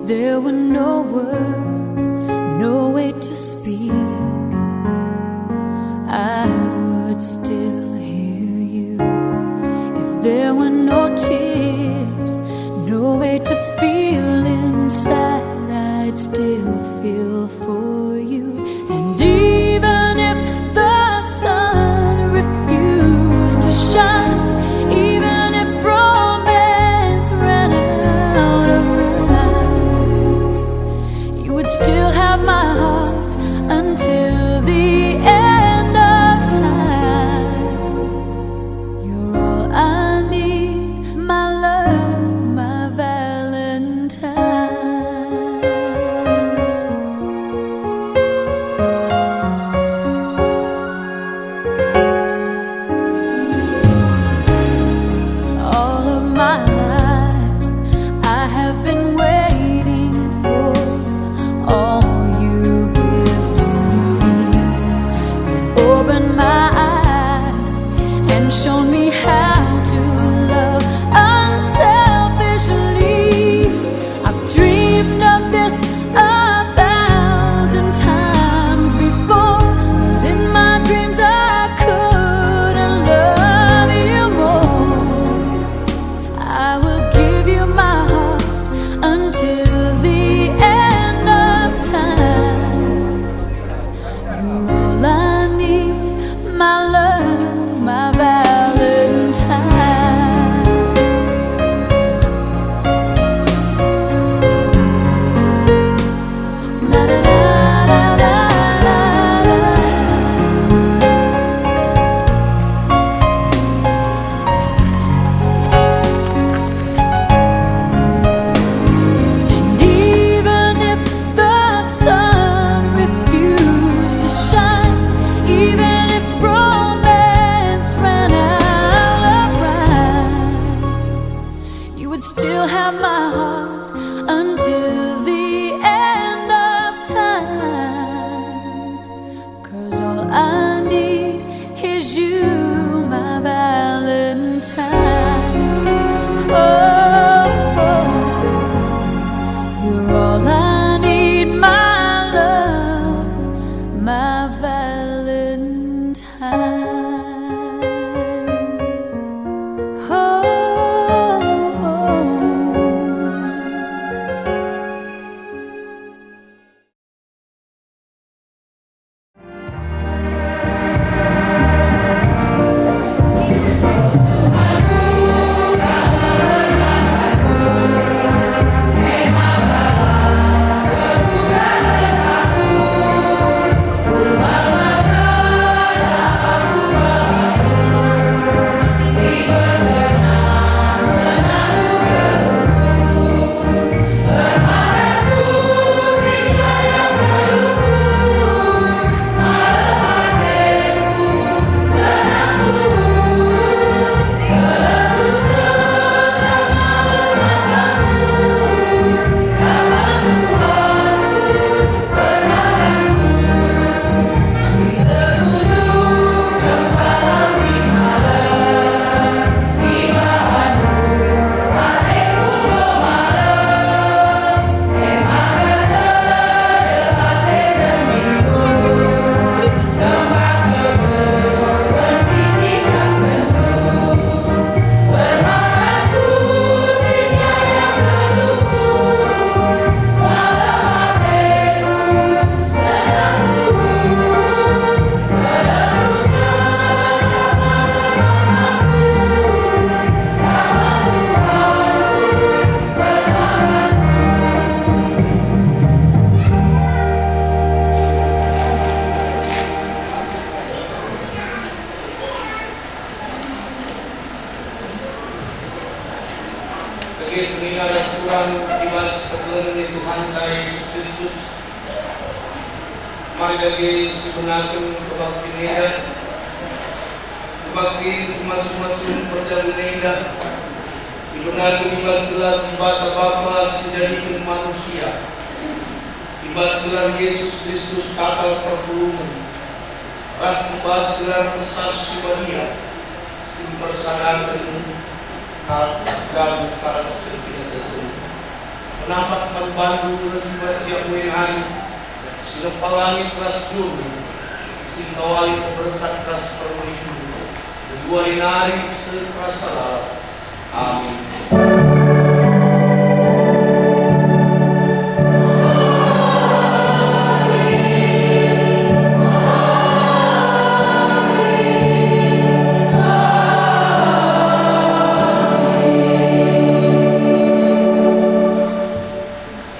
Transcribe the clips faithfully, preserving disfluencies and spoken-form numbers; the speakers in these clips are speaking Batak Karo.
There were no words, no way to speak, I would still hear you. If there were no tears, no way to feel inside, I'd still feel for you. And even if the sun refused to shine, even if romance ran out of rhyme, you would still have my heart until the end of time. You're all I need, my love, my Valentine. All of my life, I have been waiting for all you give to me. You've opened my eyes and shown me how to love unselfishly. I've dreamed of this a thousand times before, but in my dreams I couldn't love you more. I will give you my heart until the end of time. You're all I need, my love, my Valentine. La, la, la. And even if the sun refused to shine, even if romance ran out of rhyme, you would still have my heart until the end of time. 'Cause all I need is you, my Valentine. Oh, you're all I need, my love, my Valentine. Oh. Dage senina ras turang i bas kekelengen ni Tuhanta Jesus Kristus, mari dage sibenaken kebaktin enda, kebaktin i masu-masun perjamunen enda, ibenaken i bas gelar Dibata Bapa si njadiken manusia, i bas gelar Jesus Kristus Kata perpulungen, ras i bas gelar Kesah si Badia, si mpersadaken kap jabu kalak si erkiniteken. Nampat man bandu reh i bas si aku e nari, si nempa langit ras doni, si engkawali peberkat ras permulihen, genduari nari seh rasa lalap. Amin.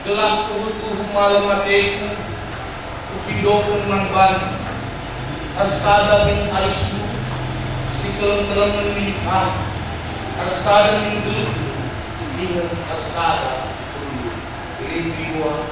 Gelah tuhu-tuhu malem ateku, kupindoken man bandu, ersada min arisndu si keleng-kelengen min aku, ersada min geluhndu, dingen ersada perlu. Lit dua.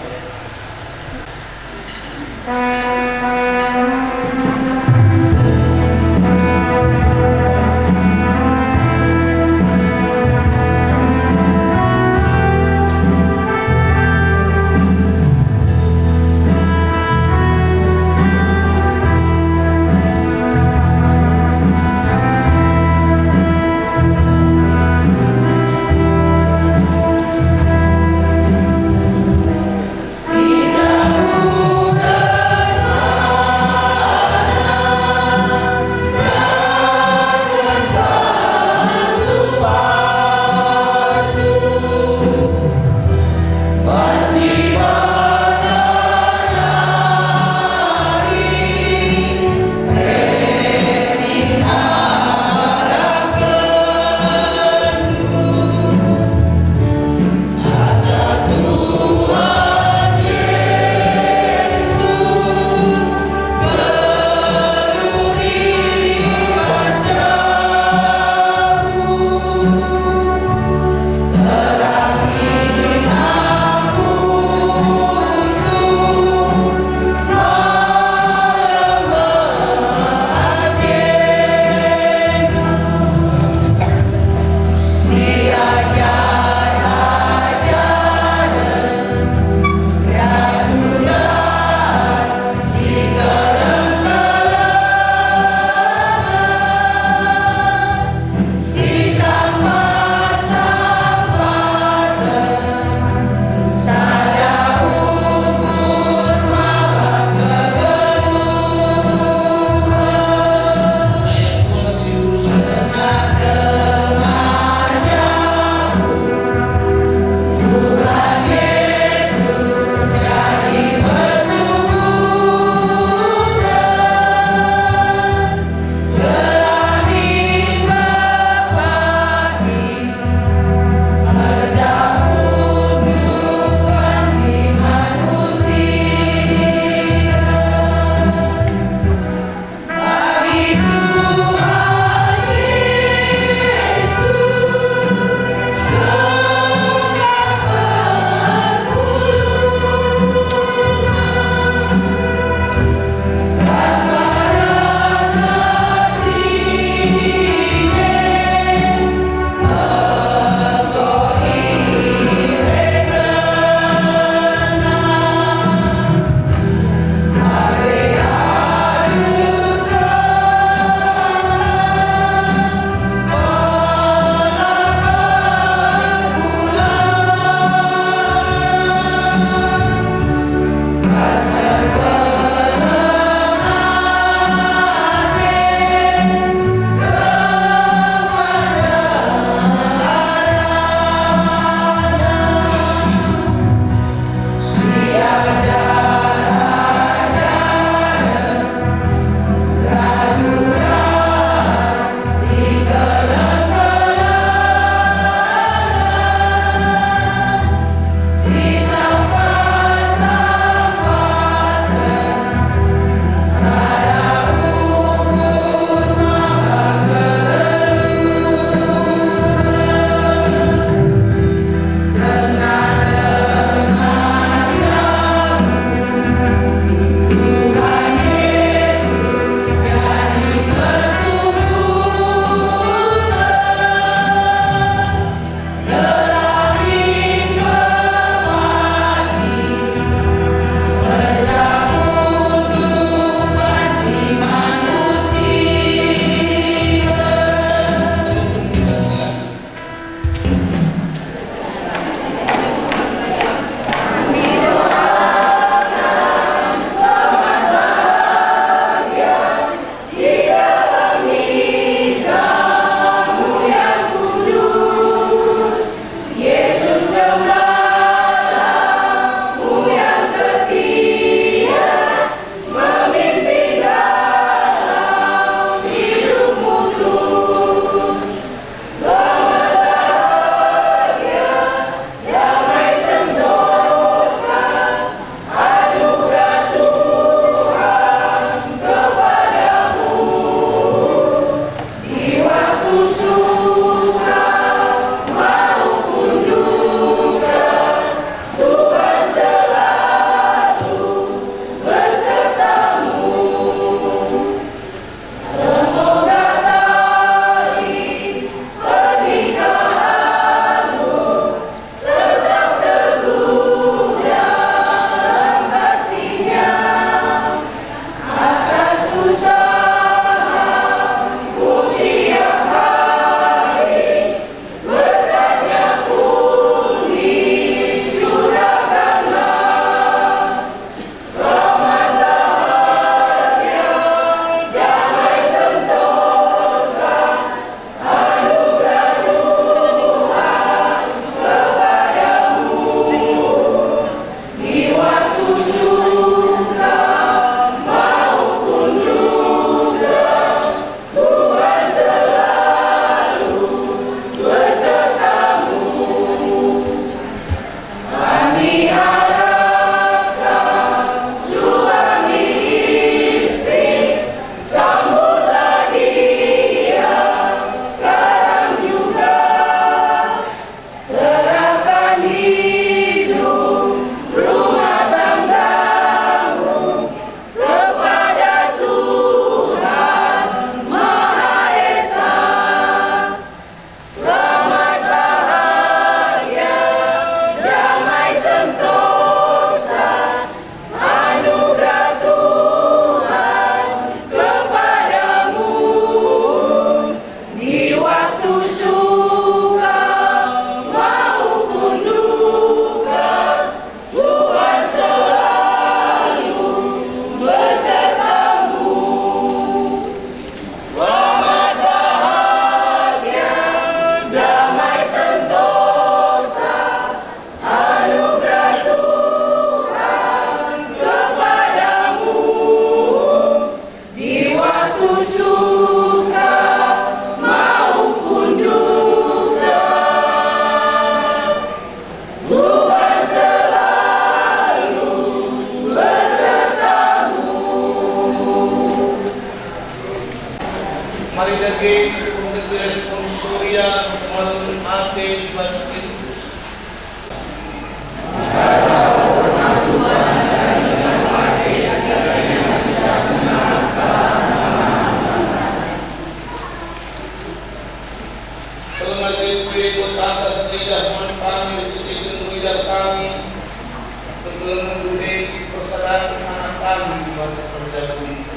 Keleng e si persadaken anak kami i bas perjabun.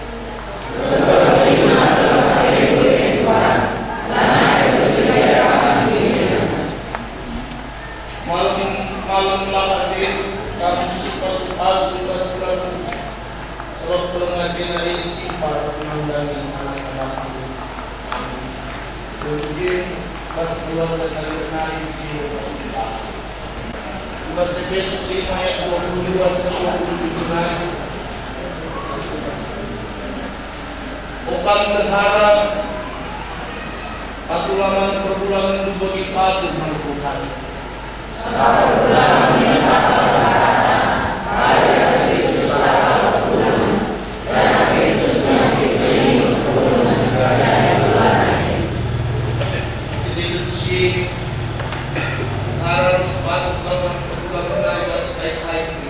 Malem, malem la atendu, kam sipasu-pasu bas lagu, sabap keleng atena e si mbar nandangi anak-anakndu. Amin. Dage bas keluarga kalian nari si Bas Efesus lima ayat dua puluh dua sampai dua puluh tujuh nari. O kam ndehara, patutlah man perbulanenndu bagi patuh man Tuhan. Sabap perbulanenndu enda kata-kata, bagi ras Kristus kata perbulanenndu, janah Kristus me si pelindu perbulanenndu, jadi keduana e. Jadi, kecil, ndehara ras patuh kal man perbulanenndu i bas kai-kai nari.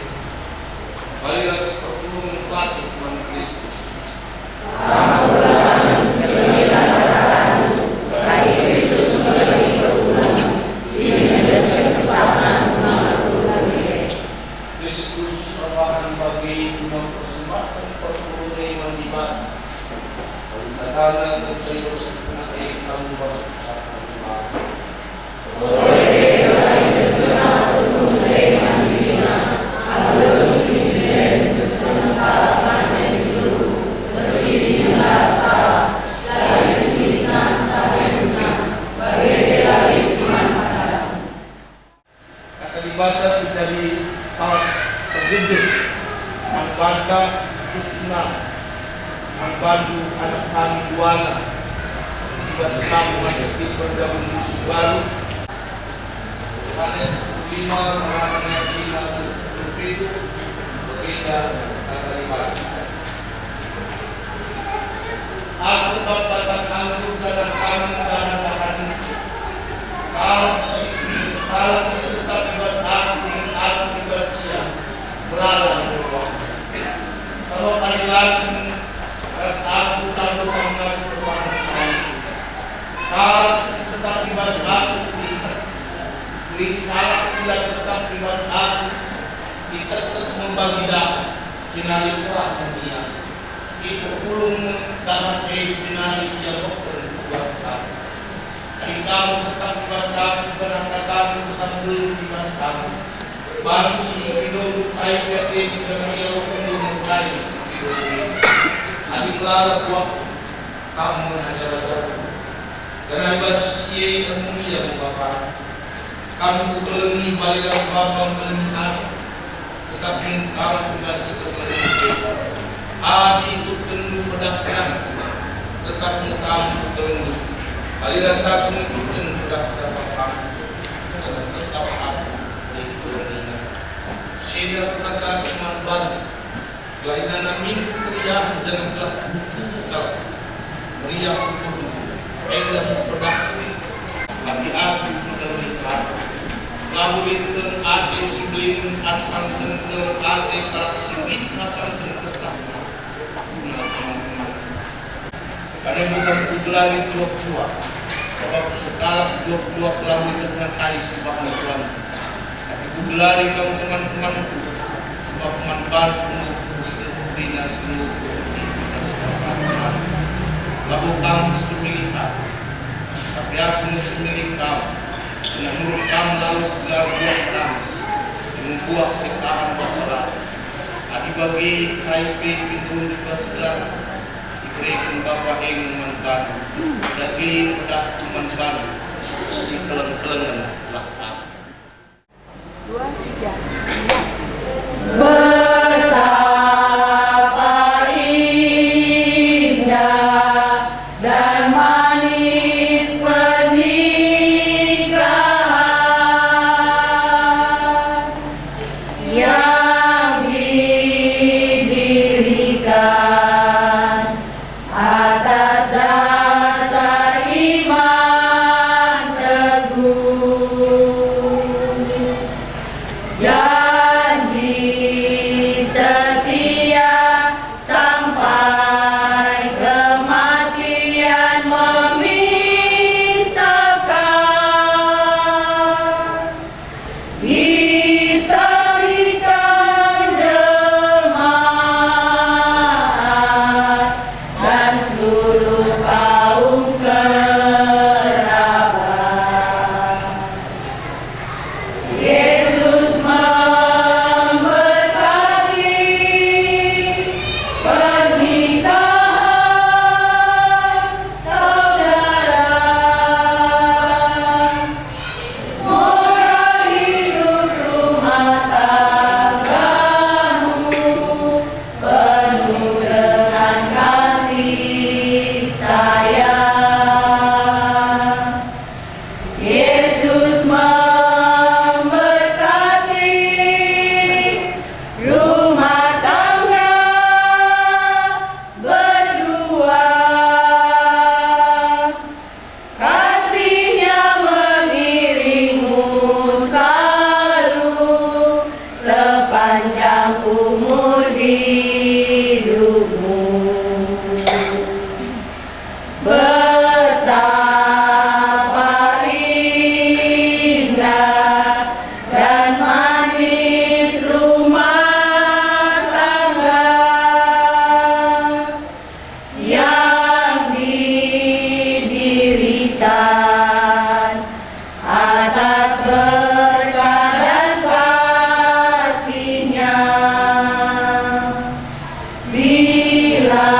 Bali ras perpulungen patuh man Kristus. Kristus erbahan bage guna mpersembahken perpulungen e man Dibata. Bali katana kenca ibersihkenNa e kam banci susah man Dibata. Kata Dibata si jadi talas terjejeh man banta, khususna man bandu anak kami duana, i bas kam ngadepi pergabun musim baru. Johanes sepuluh lima, lima sepuluh pitu, bagenda kata Dibata. Aku bap batang anggur janah kam dahan-dahan. Kalak si, kalak si tetap i bas aku dingen aku i bas ia, melala nge buahna. Sabap adi la kin ras aku, tabo kam ngasup erbahan kalak. Kalak si tetap i bas aku, lit kalak si la tetap i bas aku, itektek me bagi dahan, jenari kerah nge ia. Iperpulung nge dahan e jenari ialoken ku bas kam. Adi kam tetap i bas aku, janah kataku tetap dem i bas kam, banci ipindondu kai pe ate janah ialokenndu me kai si ipindondu e. Adi melala buahku, kam me ajar-ajarku, janah i bas si e ermulia me Bapa. Kam kukelengi, bali ras Bapa ngkelengi Anak, tetap min kam ku bas kekelengen e. Adi ikutkenndu pedahken Aku, tetap min kam kukelengi, bali ras Aku ngikutken pedahken Bapa, janah tetap Aku ngkelengi. Si enda kukataken man bandu, gelah inanami minggu keriahen janah gelah kal meriah ukurna, enda me pedahken. Tapi Aku ngkelengi kam. Labo lit keleng ate si mbelin asangken keleng ate kalak si mbelin asangken kesahna guna teman-teman. Karna enggo kam kugelari juak-juak, sabap sekalak juak-juak labo ietehna kai si ibahan tuanna. Tapi kugelari kam teman-temanku, sabap man bandu enggo kubersih kerina si enggo kueteh i bas Bapa. Labo kam si milih Aku, tapi Aku nge si milih kam, janah nurut kam lawes gelar buah rames, dingen buah si tahan bas lalap. Adi bage, kai pe ipindondu i bas gelarKu, ibereken Bapa e nge man bandu. Dage pedahKu man bandu, si keleng-kelengen lah kam. Dua, tiga. Betapa indah dan manis pernikahan yang didirikan atas dasar iman teguh. Janji setia sampai kematian memisahkan. Disaksikan umur hidupmu. Betapa indah dan manis rumah tangga yang didirikan atas berkat dan kasih-Nya. Bila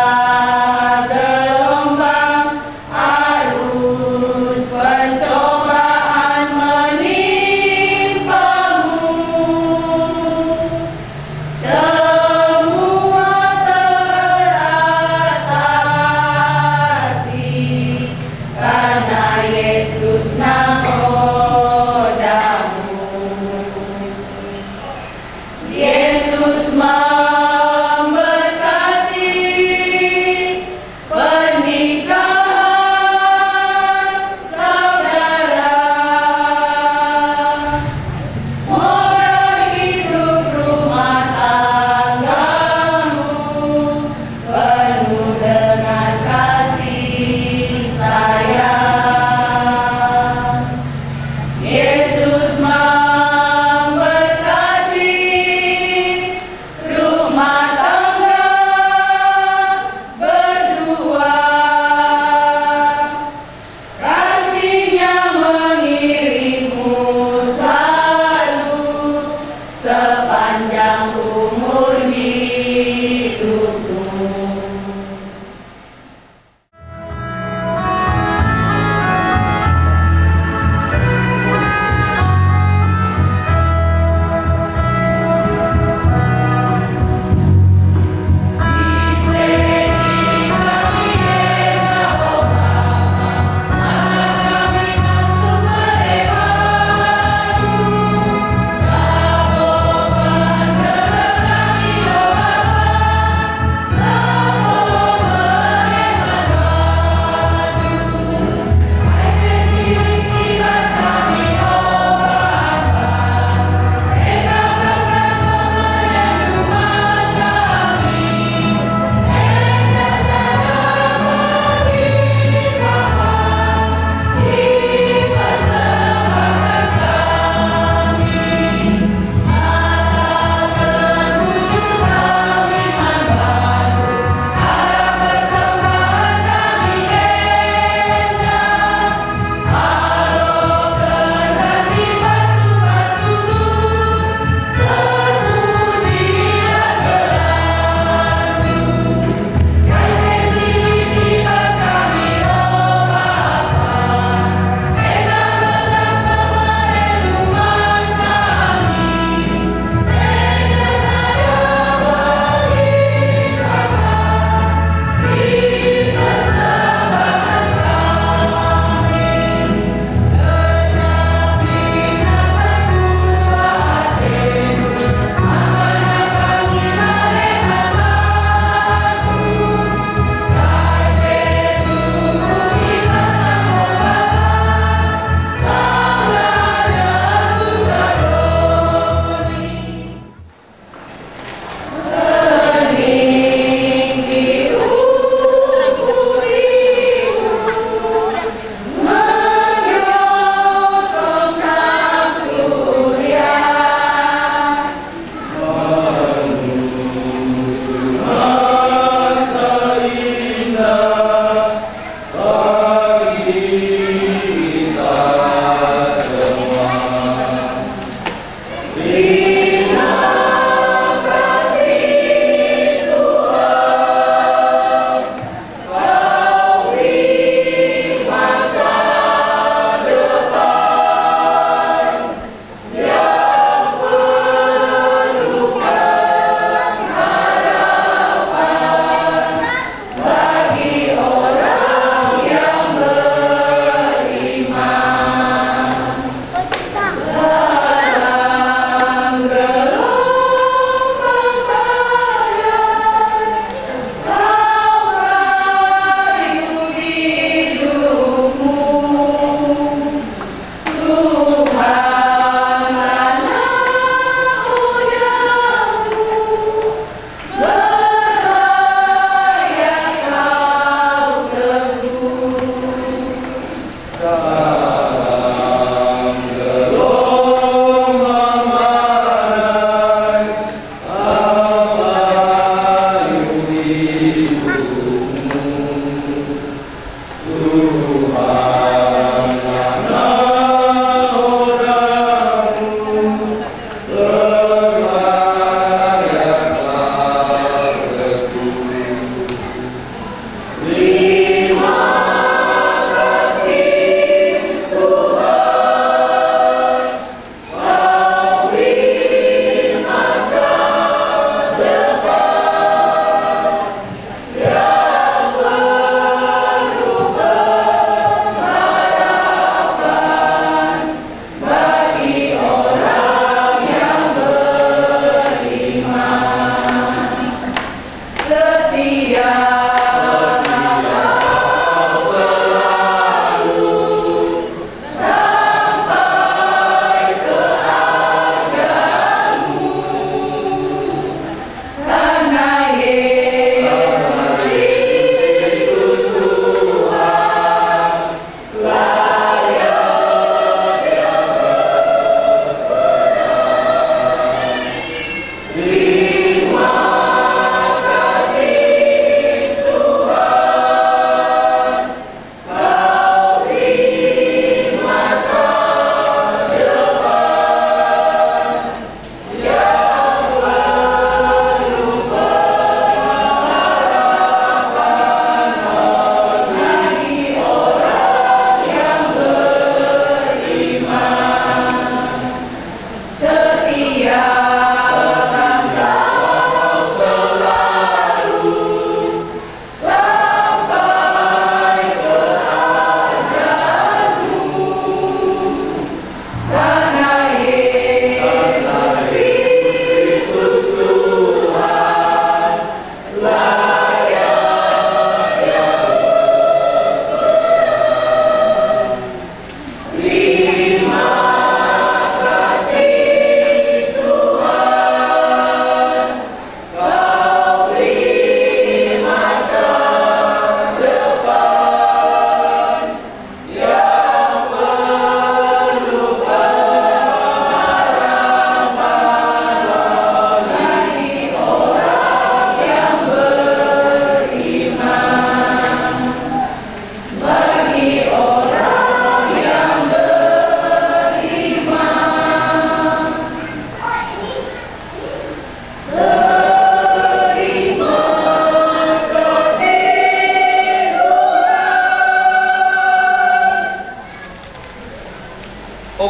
gelombang arus pencobaan menimpamu, semua teratasi karena Yesus nangkodamu. Yesus memberkati pernikahan saudara. Semoga hidup rumah tanggamu penuh dengan kasih sayang. Yesus memberkati rumah tangga berdua. Kasih-Nya mengiringmu selalu sepanjang umur hidupmu.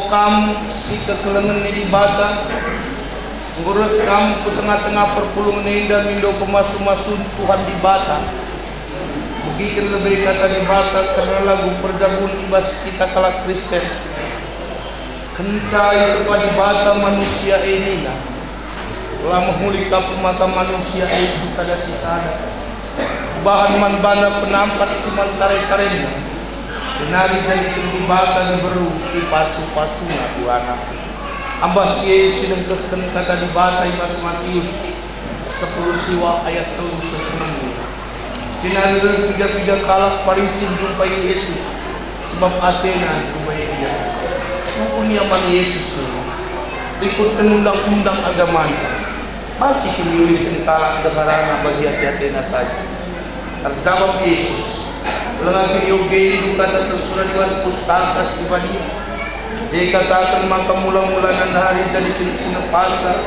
Kam si kekelengen ni Dibata, enggo reh kam ku tengah-tengah perpulungen enda mindo pemasu-masun Tuhan Dibata. Begiken lebe Kata Dibata kerna lagu perjabun i bas kita kalak Kristen. Kenca iterpa Dibata manusia e nina, "La mehuli kap maka manusia e sisada-sisada. Kubahan man bana penampat si man tare-tarenna, jenari jadiken Dibata diberu ipasu-pasuna duana." Ambah si e si nengkehken Kata Dibata i bas Matius sepuluh siwah ayat telu seh enem. Jenari reh piga-piga kalak Parisi njumpai Jesus, sebab atena ncubai ia. Nungkun ia man Jesus nina, "Rikutken undang-undang agamanta, banci kin iulihken kalak ndeharana bagi ate-atena saja?" Erjabap Jesus, "Langa kin iogendu kata tersurat i bas Pustaka Si Badia? Je ikataken maka mula-mulana nari jadiken si nepasa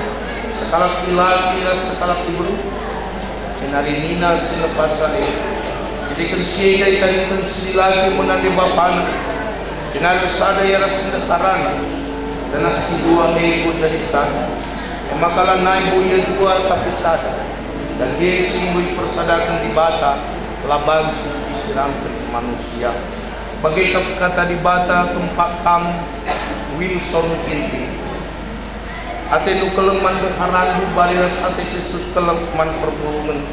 sekalak dilaki ras sekalak diberu?" Jenari nina si nepasa e, "Jadiken si enda itadingken si dilaki me nande bapana, jenari ersada ia ras si ndeharana, janah si dua e enggo jadi sada." E maka lanai bo ia dua, tapi sada. Dage si enggo ipersadaken Dibata la banci isiramken manusia. Bage kap Kata Dibata kempak kam, Wilson Ginting. Atendu keleng man ndeharandu, bali ras ate Kristus keleng man perpulungen,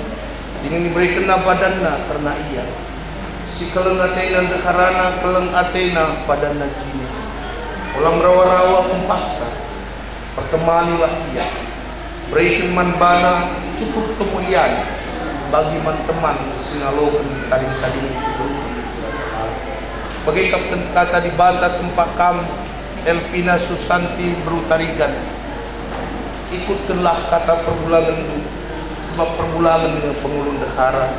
dingen iberekenNa badanNa kerna ia. Si keleng atena ndeharana, keleng atena badanna jine. Ola merawa-rawa mpaksa. Pertemanilah ia. Bereken man bana cukup kemulian bagi man teman si ngaloken tading-tading kegeluhen si la salah. Bage kap Kata Dibata kempak kam, Elvina Susanti, Beru Tarigan. Ikutkenlah kata perbulangendu, sebab perbulangen nge pengulu ndehara.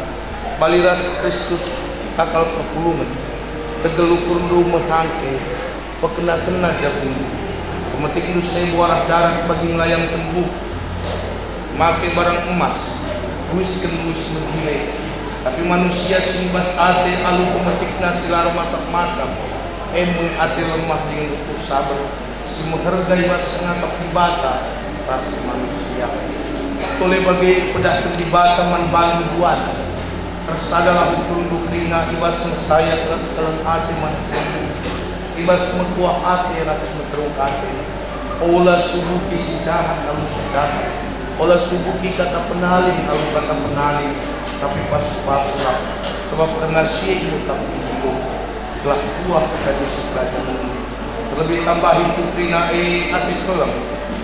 Bali ras Kristus takal perpulungen, tegel ukurndu mehangke, pekena-kena jabundu. Pemetikndu sebo arah darat bagi ngelayangken buh, make barang emas, luisken luis menggile. Tapi manusia si ngibas ate alu pemetikna si la ermasap-masap, e me ate lemah dingen ukur saber, si meherga i bas ngakap Dibata ras manusia. Tole bage ipedahken Dibata man bandu duana. Ersadalah ukurndu kerina i bas mersayat ras keleng ate man si mehuli, i bas mekuah ate ras meteruk ate. Ola subuki si dahan alu si dahan, ola subuki kata penalin alu kata penalin, tapi pasu-pasulah, sebab kerna si e ietap Dibata, gelah kuah kadi si perajangenNa. Terlebih tambahi kerina e ate keleng,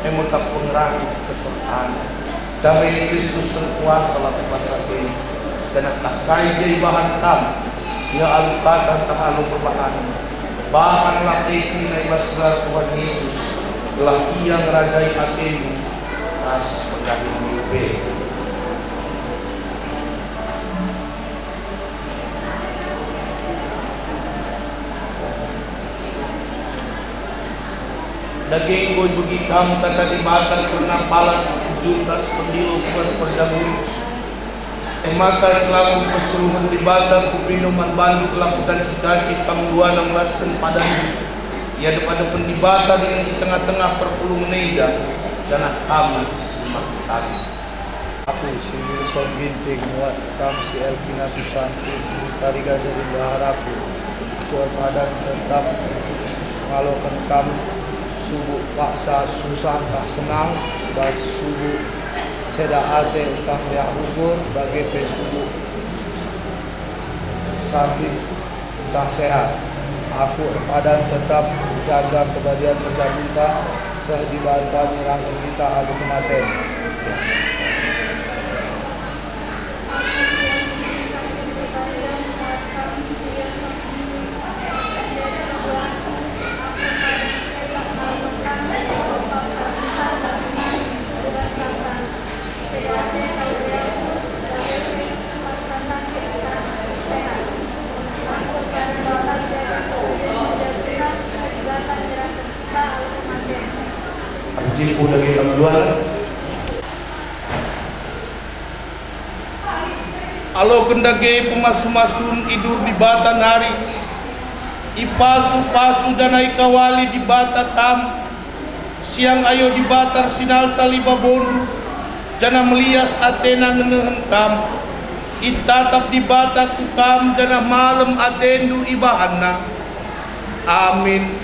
e me kap pengerahi kesertaan. Dame Kristus erkuasa la ku bas atendu, janah tah kai gia ibahan kam, ia alu kata ntah alu perbahanen, bahanlah e kerina i bas gelar Tuhan Yesus, gelah Ia ngerajai atendu ras penggahinndu pe. Dage enggo ibegi kam Kata Dibata kerna palas, juntas, pendilo ku bas perjabun. E maka selaku persuruhen Dibata kupindo man bandu gelah peganci-ganci kam duana melasken padanndu i adep-adepen Dibata dingen i tengah-tengah perpulungen enda, janah kam si mehuli tading. Aku si Wilson Ginting, muat kam si Elvina Susanti, Beru Tarigan jadi ndeharaku. Ku erpadan tetap ngaloken kam subuk paksa, susah ntah senang, bas subuk ceda ate ntah meriah ukur, bage pe subuk sakit ntah sehat. Aku erpadan tetap jaga kebadian perjabunta, seh Dibata nyerahken kita alu kematen. Erjimpuh dage kam duana. Aloken dage pemasu-masun idur Dibata nari. Ipasu-pasu janah ikawali Dibata kam, siang ayo Dibata ersinalsal i babondu, janah melias ateNa ngenehen kam. Itatap Dibata ku kam janah malem atendu ibahanNa. Amin.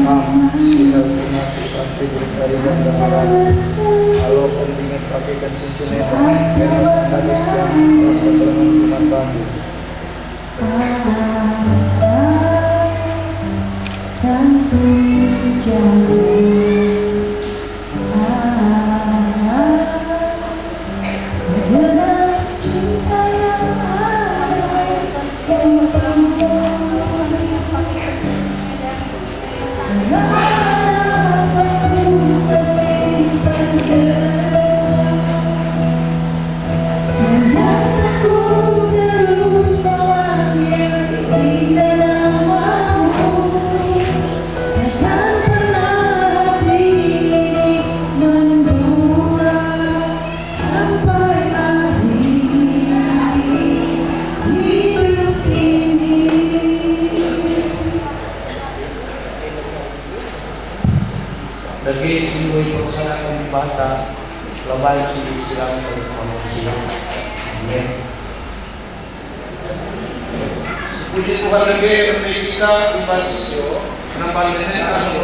Kam si ngerti maksud sampai dari Banda Haram. Kalau pendingan pakaikan cincin enda, enda tandis yang rasa kelengen kuman bambu. Kan ku jaga. Ah, segenap cinta yang ada untukmu. Selama nafasku masih bergetar, menjantungku terus memanggil indah namamu. Takkan pernah hati ini mendua sampai akhir hidup ini. Dage si enggo ipersanaken Dibata, la banci iseraken manusia. Amin. Sipuji Tuhan dage enda kita i bas penambahan enda.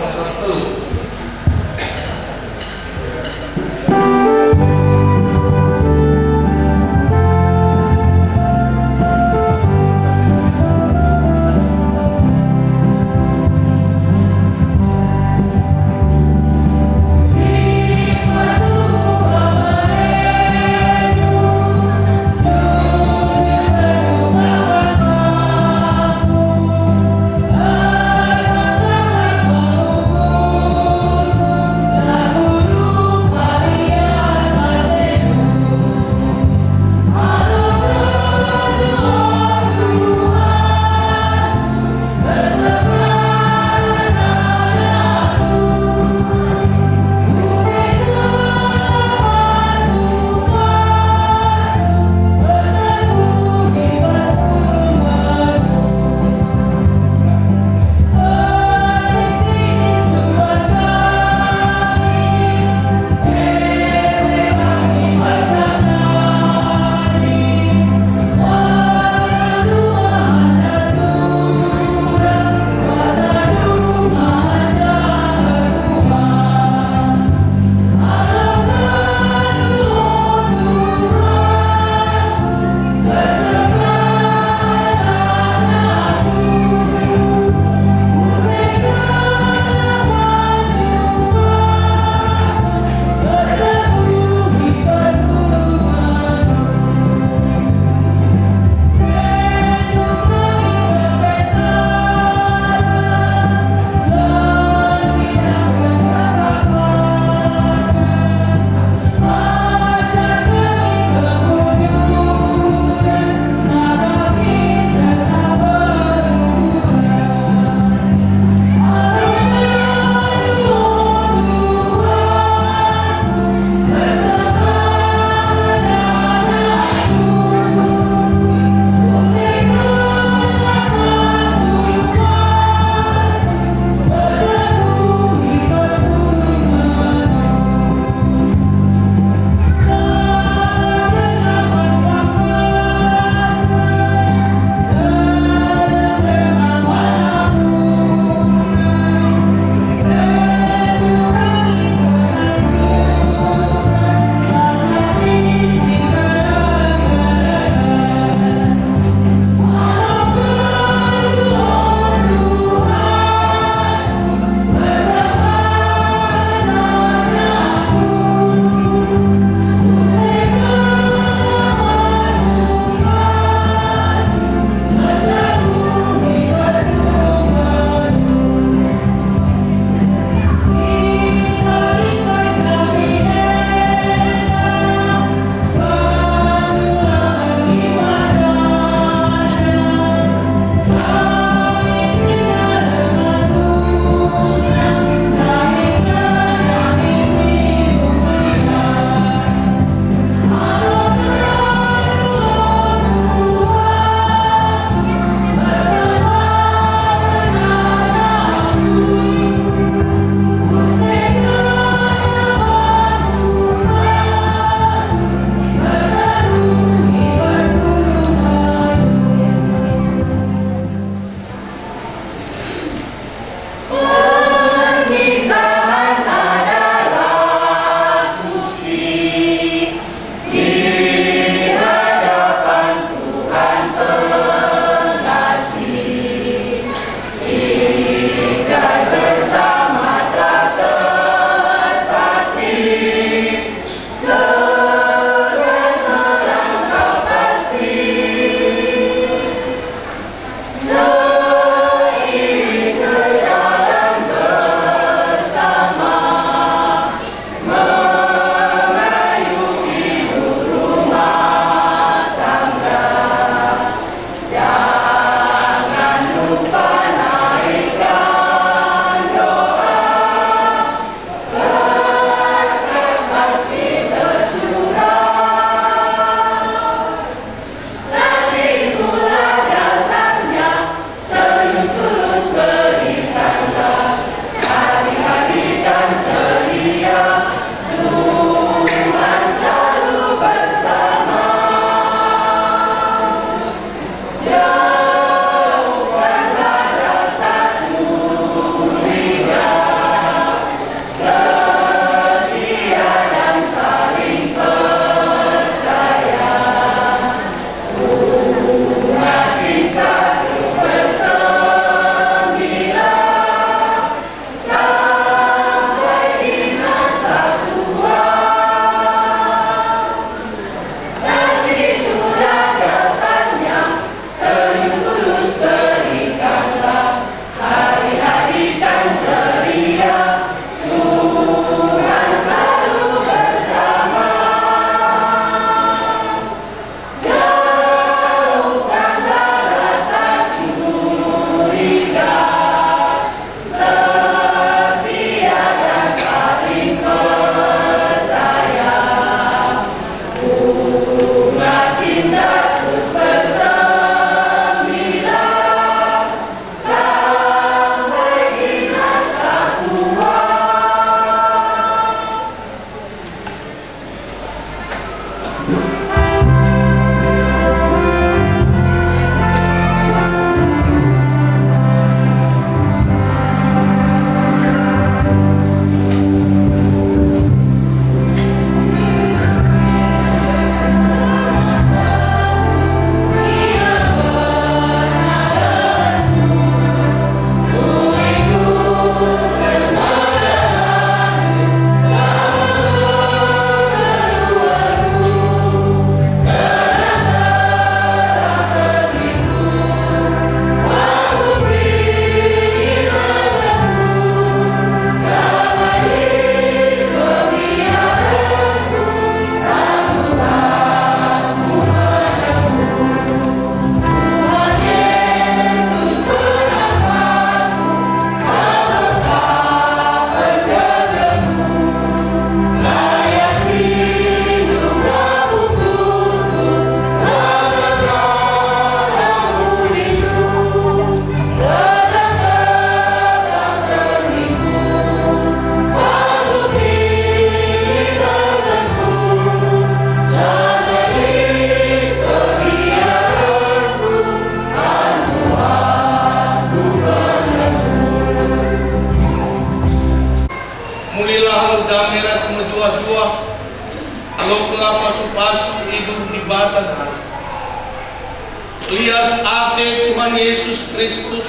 Lias ate Tuhan Yesus Kristus,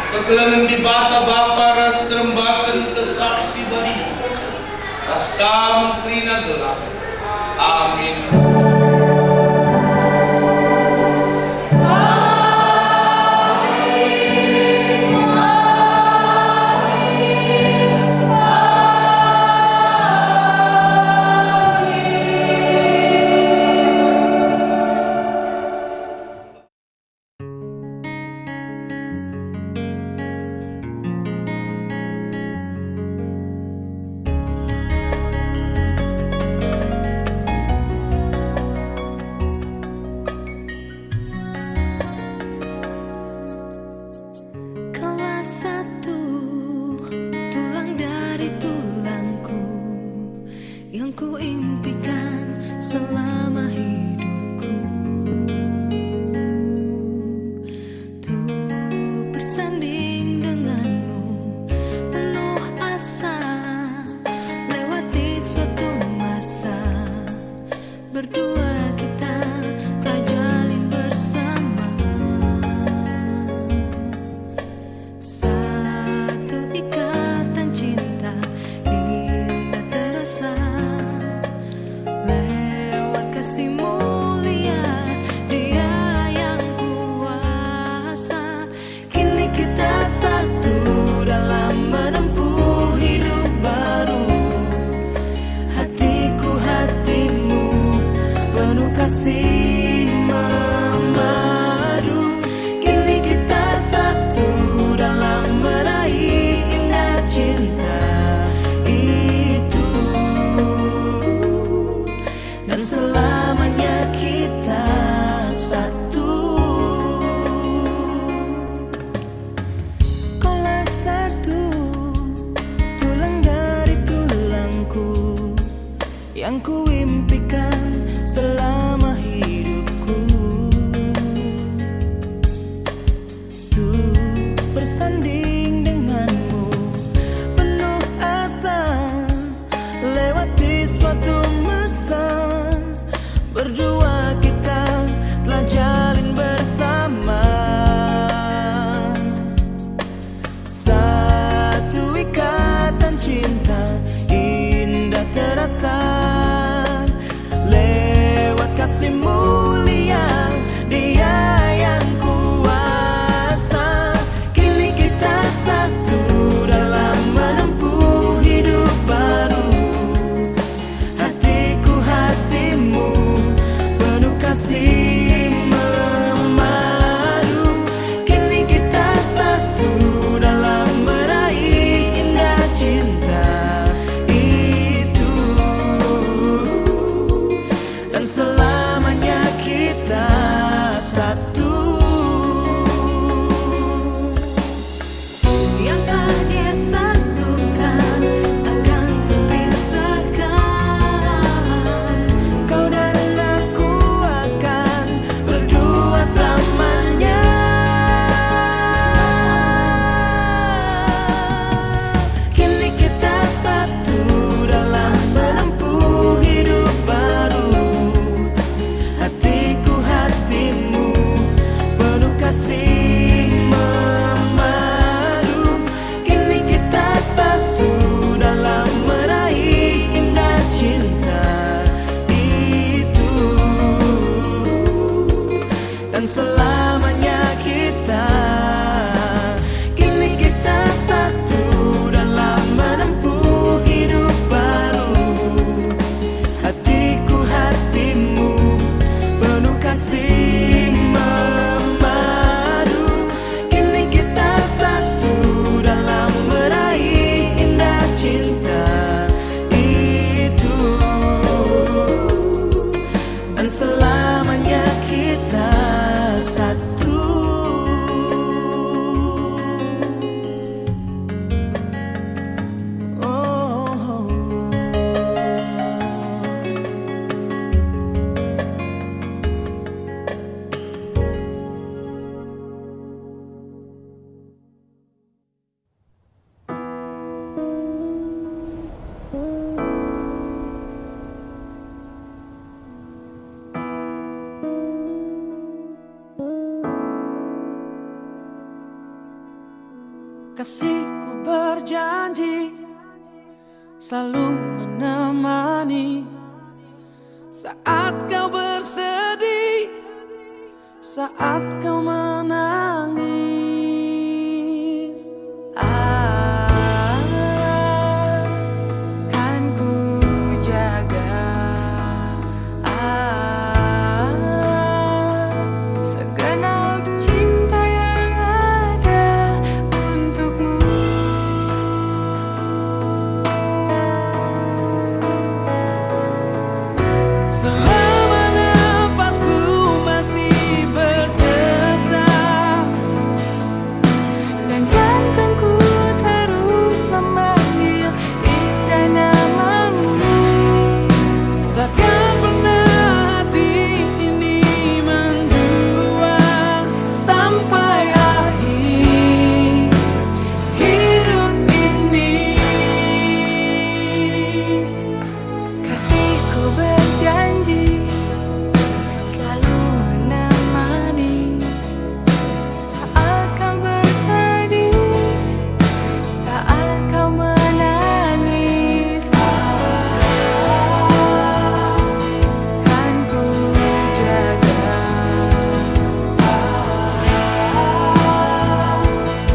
kekelengen Dibata Bapa ras kerembaken Kesah Si Badia, ras kam kerina gelah. Amin. Kasihku berjanji selalu menemani saat kau bersedih, saat kau menangis. Ah, kan ku jaga. Ah, segenap cinta yang ada untukmu. Selama nafasku masih berdesak dan jantungku terus memanggil indah namamu, takkan pernah hati ini mendua sampai akhir hidup ini. Kasihku berjanji selalu menemani saat kau bersedih, saat kau menangis. Kan ku jaga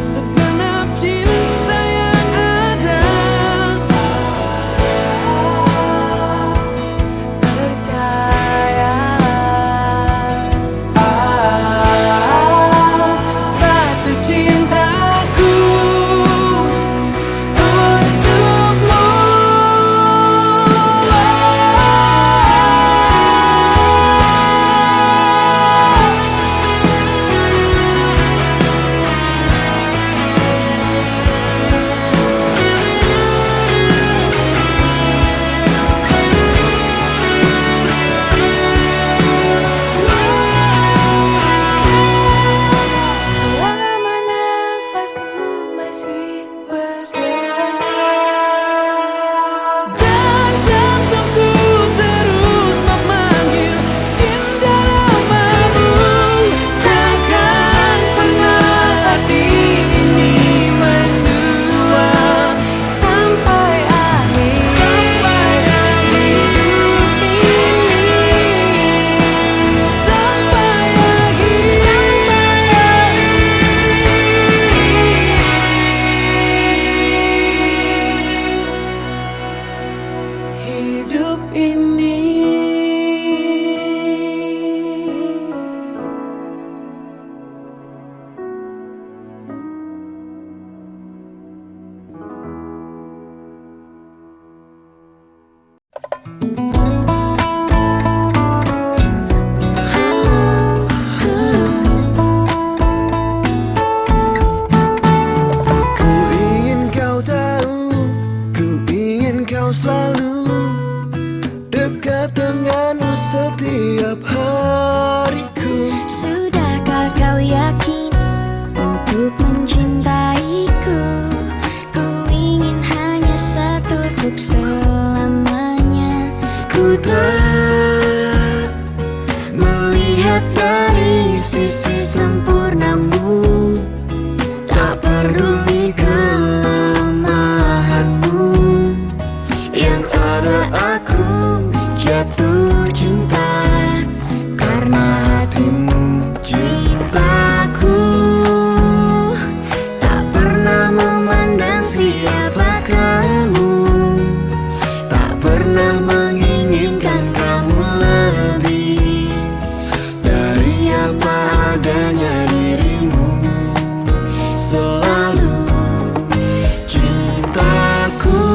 segenap cinta yang ada. Percayalah, satu cintaku untukmu. Selama nafasku masih berdesak dan jantungku terus memanggil indah namamu, takkan pernah hati ini mendua sampai akhir, sampai akhir hidup ini, sampai akhir, sampai akhir hidup ini. Ku ingin kau tahu, ku ingin kau selalu dekat denganmu setiap hariku. Sudahkah kau yakin untuk mencintaiku? Ku ingin hanya satu untuk selamanya. Ku telah melihat dari sisi sempurnamu, tak peduli kelemahanmu. Yang ada aku jatuh cinta karena hatimu, cintaku. Tak pernah memandang siapa kamu, tak pernah menginginkan kamu lebih dari apa adanya dirimu. Selalu cintaku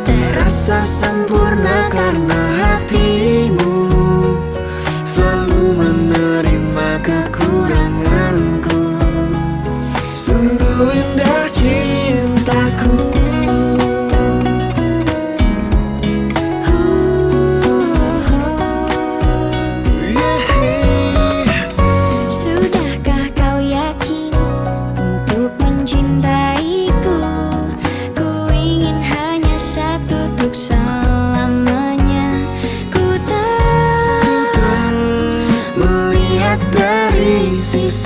terasa sempurna karena hatimu selalu menerima kekuranganku. Sungguh indah cintaku. Sudahkah kau yakin untuk mencintaiku? Ku ingin hanya satu untuk selamanya. Ku tak melihat dari sisi